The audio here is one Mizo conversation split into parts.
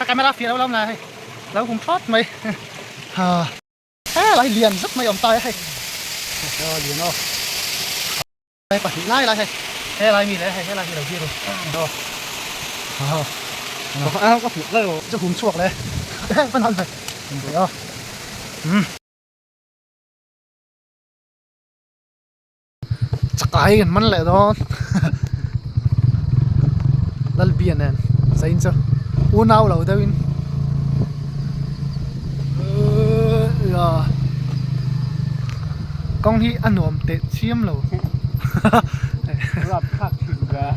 Ka camera fiah lo lam la hei lo hum thawt mai ha helai lian zet mai awm ta e hei aw lian aw hei pahnih lai lai hei helai mi leh hei helai hi lo hir aw ha ka hmuh lai chu hum chhuak le ka nan ve aw um Chakai kan man leh dawn Lalbia nen zain chu unau lo deuh in kawng hi a nuam teh chiam lo Rap thlak thin ve.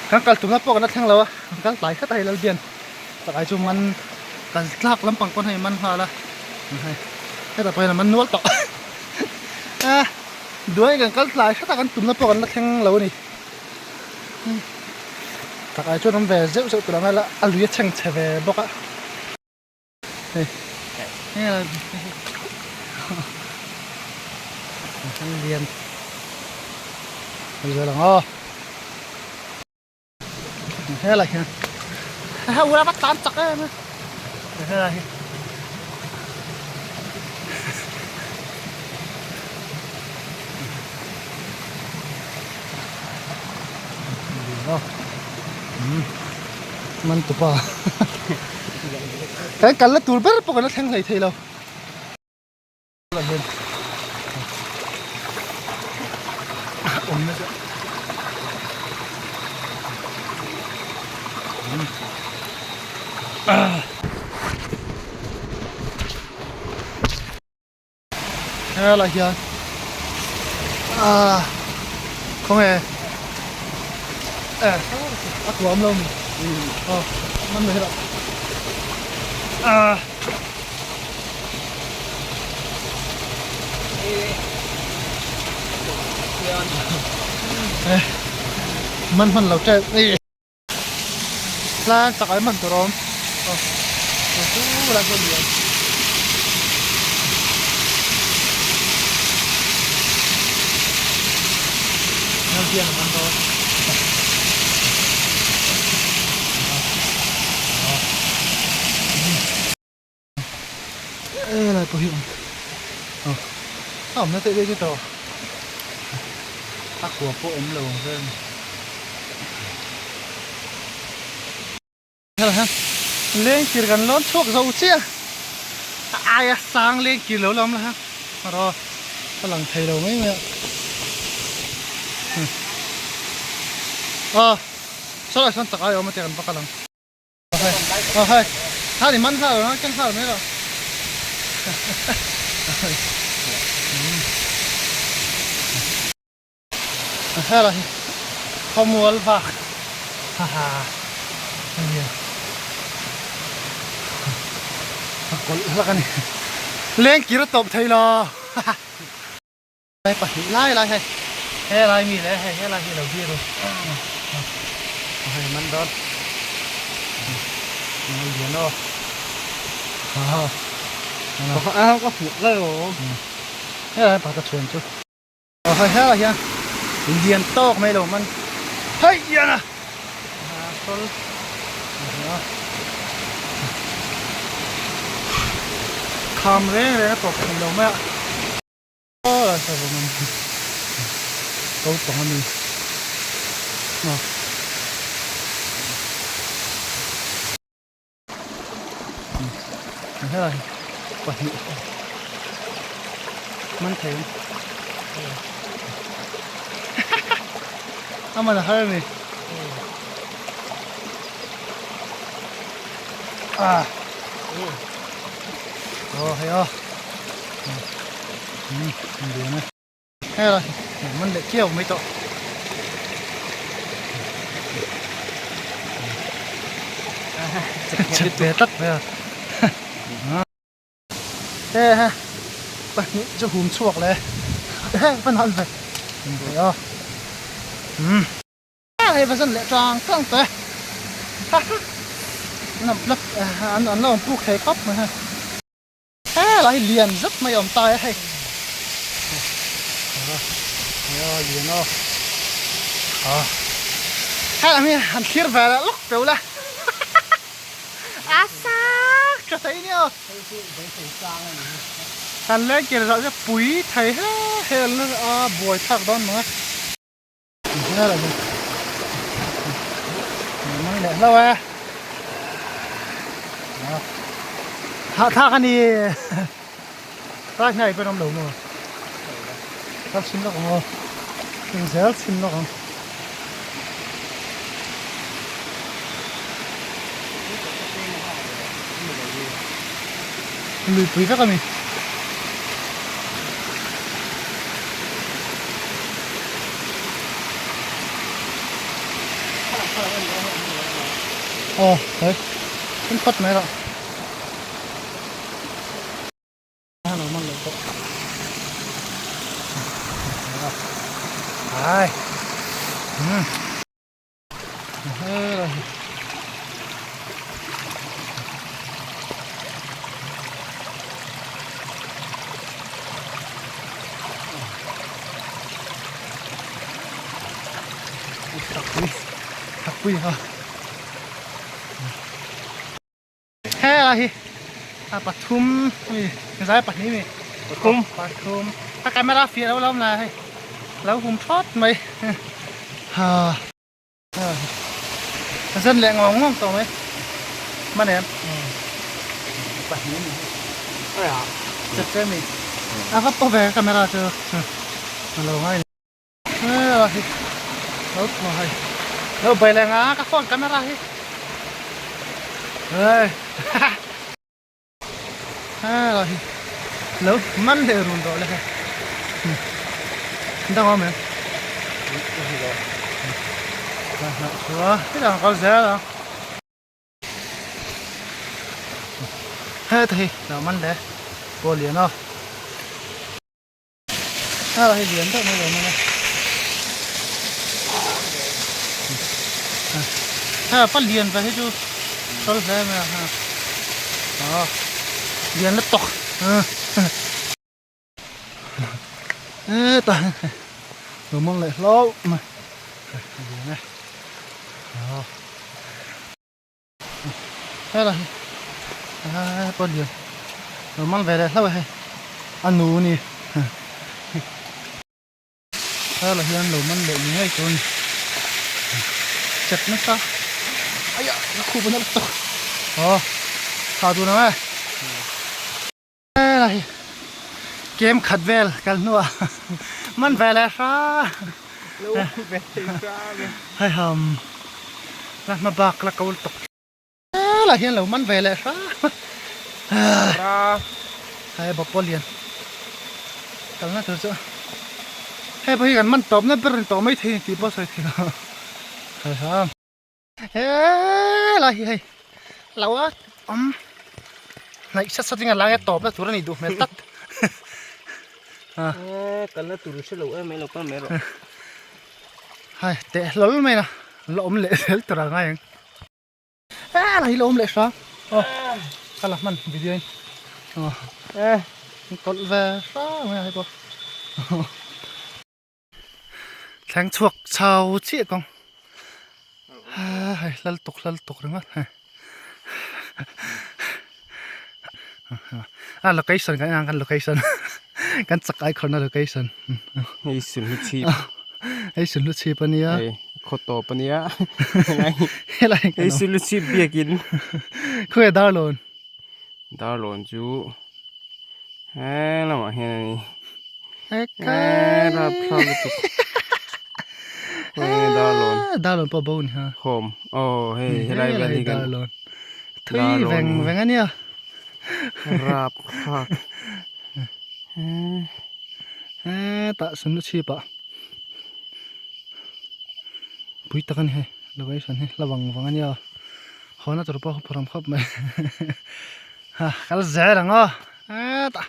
Kan kal tumna pawh kan la thleng lo a, kan kal tlai khat a hei Lalbian chakai chu man kal tlak lampang pawn hei man nghal a, hei hetah pawh hian a man nual tawh a, duai kan kal tlai hret a kan tumna pawh kan la thleng lo a ni, chakai chuan awm ve zeuh zeuh tur ang a la a lui a chheng chhe ve bawk a. Hei hei lian zel ang aw helai hian hei ura va tlan chak em a helai hi man tupa kan kal na tur ber pawh kan la thleng hlei thei lo Helai hian ah khawnge eh a tuam lo ni aw man mai rawh ah eh man hman lo tep Tlang chak ai hman tur a awm aw chu lai chu a lian heng hian an man dawn helai pawh hi a awm aw a awmna teh daih chu tawh a kua pawh awm lo ang vel a ni. Helai hian lengkir kan lawn chhuak zo chiah a aia sang lengkir lo la awm la ha erawh a lang thei lo mai mai a aw sawlai sawn chak ai a awm a tia kan va kal ang. Aw hei khan i man nghal a ken nghal mai lo helai hi khawmual vak haha a nia a kawlh hlak a ni lengkir a tawp thei lo haha. Pahnih lai lai hei helai mi leh hei helai hi lo dir u hei man dawn a lian aw ha ha ka hmuh lai aw helai pakhat a chhuan chu aw hei helai hian lian tawk mai lo man hei lian a sawl kham reng reng a tawp thei lo mai a. Aw ka va man ko pang a ni aw helai pahnih man thei ang a man a har a ni ah aw hei aw. Hei man leh kiau mai tawh chep ve tlat mai a he he pahnih chu hum chhuak leh he va nal ve a um hei va zan leh tang tang tawh e an an lo awm puk thei khawp mai hei. Helai lian zet mai a awm ta e hei. Hei a lian a. Helam hi han thlir ve leh lawk teuh la. A sak tha thei nia. Kan leng kir zawh chu pui thei he he a buai thlak dawn mang a. Mang leh hlauh e. Hahthlak a ni. Tlai hnai pawn awm lo maw? Kal chhin lawk ang aw. Eng zel chhin lawk ang. Luipui vek a ni. Aw, hei. Thil phawt mai rawh. Lo man lo pawh. Ai. Hmm. Thakpui thakpui ha Helai hi a pathum mi zai pahnih mi pathum pathum a camera fiah lo lam lai hei lo hum thawt mai ha a zen leh ngawng ngawng tawh mai man em pahnih mi chet che mi a va paw ve camera chu a lo ngai helai hi lo thaw hei lo bei leh nga ka phone camera hi hei helai hi lo man leh run tawh le hei dang awm em hetah kal zel a heta hi lo man leh pawl lian a. A hei lian deuh mai lo man a. Ha pa lian ve hi chu sawl hle mai a ha. A lian la tawk. E ta lo man leh hlau mai. Lian e. A Helai hi a pawh lian lo man ve leh hlauh a hei a nu a ni helai hian lo man leh ni ngei tur a ni chet nasa aia ka khup a nalh tawk aw thah dun ang e helai hi kem khat vel kal hnuah man ve leh hra hei ham la hma bak la ko tawk helai hian lo man ve leh hra hei bawk pawh lian kalna tur chu hei pawh hi kan man tawp na ber a ni tawh maithei a ni tih pawh a sawi theih loh hei ham. Helai hi hei lo a awm hnaih sat sat in a lai a tawp na tur a nih duh hmel tak kalna tur hre lo em mai lo kal mai rawh hai teh hlawl mai a la awm leh zel tur a ngai ang helai hi la awm leh hrang aw ka la hman video in aw kawlh ve hrang mai a hei pawh. Thleng chhuak chau chiah kawng hei lal tuk lal tuk ringawt hei a location kan en ang kan location kan chak ai khawrhna location hei sulhnu chhip hei sulhnu chhip ania hei khaw tawp ania helai hei sulhnu chhip biakin khawnge darlawn Darlawn chu he lamah hian a ni he rapthlak lutuk khawnge darlawn darlawn pawh bo a ni ha home aw hei helai vel hi kan darlawn thui veng veng a nia rapthlak hetah sunu chhip ah pui tak a ni hei location hi la vang vang a nia. Hawn a tur pawh a ram khawp mai ha kal zel ang aw hetah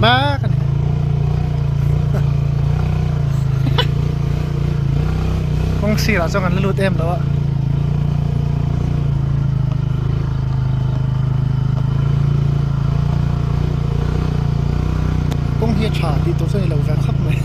mek a ni kawng sirah chuan kan la lut em lo a. Kawng hi a tha tih tur chu a ni lo ve khawp mai.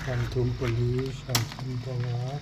Sangthum pali sangthum panga.